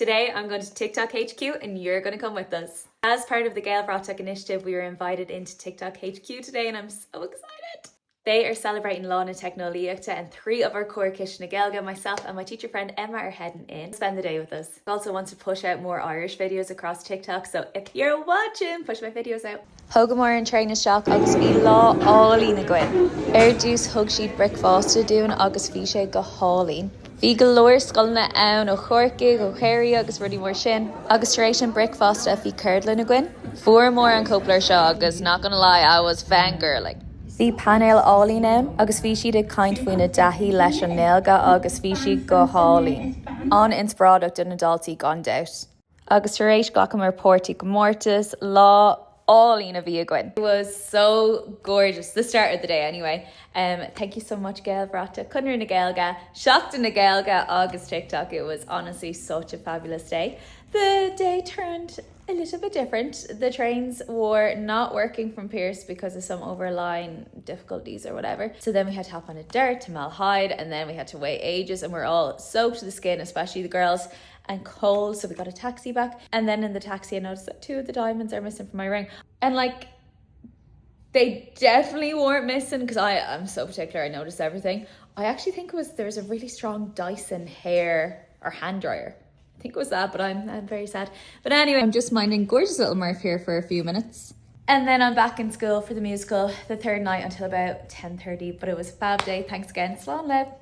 Today I'm going to TikTok HQ and you're going to come with us. As part of the Gaelbhratach initiative we were invited into TikTok HQ today and I'm so excited! They are celebrating Lá na Teicneolaíochta and 3 of our core Ciste na Gaeilge, myself and my teacher friend Emma are heading in. Spend the day with us. Also want to push out more Irish videos across TikTok so if you're watching, push my videos out. Thógamar an traein isteach agus bhí lá álainn againn. Ar dtús thug siad bricfeasta dúinn agus bhí sé go hálainn. Bhí go leor scoileanna ann ó Chorcaigh, ó Chiarraí agus rudaí mar sin. Agus tar éis an bricfeasta bhí ceardlann againn. Fuaireamar an cóipleabhar seo agus not gonna lie I was fangirling. Bhí painéal álainn ann agus bhí siad ag caint faoina dtaithí leis an nGaeilge agus bhí siad go hálainn. An-inspioráideach do na daltaí gan dabht. Agus tar éis ghlacamar páirt i gcomórtas, lá álainn a bhí againn. It was so gorgeous, the start of the day anyway. Um, thank you so much Gaelbhratach, Conradh na Gaeilge, Seachtain na Gaeilge agus TikTok. It was honestly such a fabulous day. The day turned a little bit different. The trains were not working from Pearse because of some overline difficulties or whatever. So then we had to hop on a dart to Malahide and then we had to wait ages and we're all soaked to the skin, especially the girls and cold so we got a taxi back and then in the taxi I noticed that two of the diamonds are missing from my ring and like they definitely weren't missing because I am so particular I noticed everything I actually think it was there was a really strong Dyson hair or hand dryer I think it was that but I'm, I'm very sad but anyway I'm just minding gorgeous little Murph here for a few minutes and then I'm back in school for the musical the third night until about 10:30 but it was a fab day thanks again Slán libh.